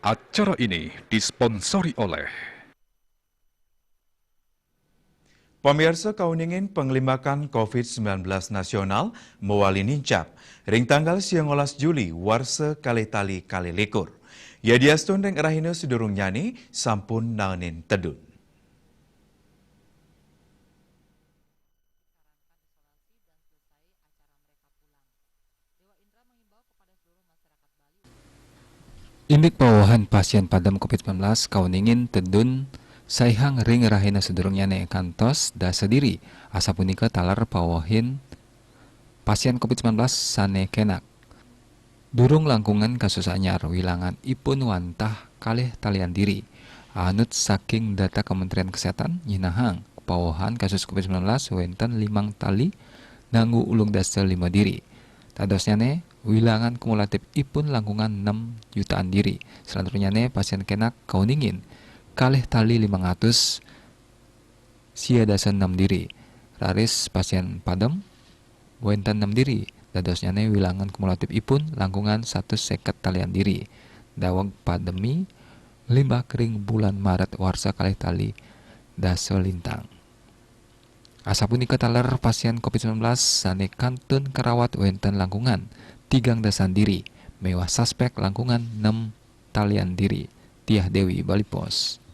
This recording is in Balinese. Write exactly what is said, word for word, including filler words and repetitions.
Acara ini disponsori oleh Pamiarsa, kauningin panglimakan covid sembilan belas nasional mawali nincap ring tanggal siangolas Juli warsa kalih tali kalih likur. Yadiastun ring rahina sadurungnyane sampun naenin tedun. Indik pawehan pasien padem covid sembilan belas kauningin tedun saihang ring rahina sadurungnyane kantos dasa diri, asapunika taler pawehin pasien covid sembilan belas sane kenak. Durung langkungan kasus anyar, wilangan ipun wantah kalih talian diri. Anut saking data Kementerian Kesehatan nyinahang, pawehan kasus covid sembilan belas wenten limang tali nganggo ulung dasa lima diri. Dadosnyane, wilangan kumulatif ipun langkungan enam jutaan diri. Salanturnyane, pasien kenak kauningin kalih tali limang atus sia dasa enam diri. Raris pasien padem wenten enam diri. Dadosnyane, wilangan kumulatif ipun langkungan satus seket talian diri. Daweg pademi limbak ring bulan Maret warsa kalih tali dasa lintang. Asapunika taler pasien covid sembilan belas sane kantun karawat wenten langkungan tigang dasan diri, miwah suspek langkungan enam talian diri. Tiah Dewi, Bali Post.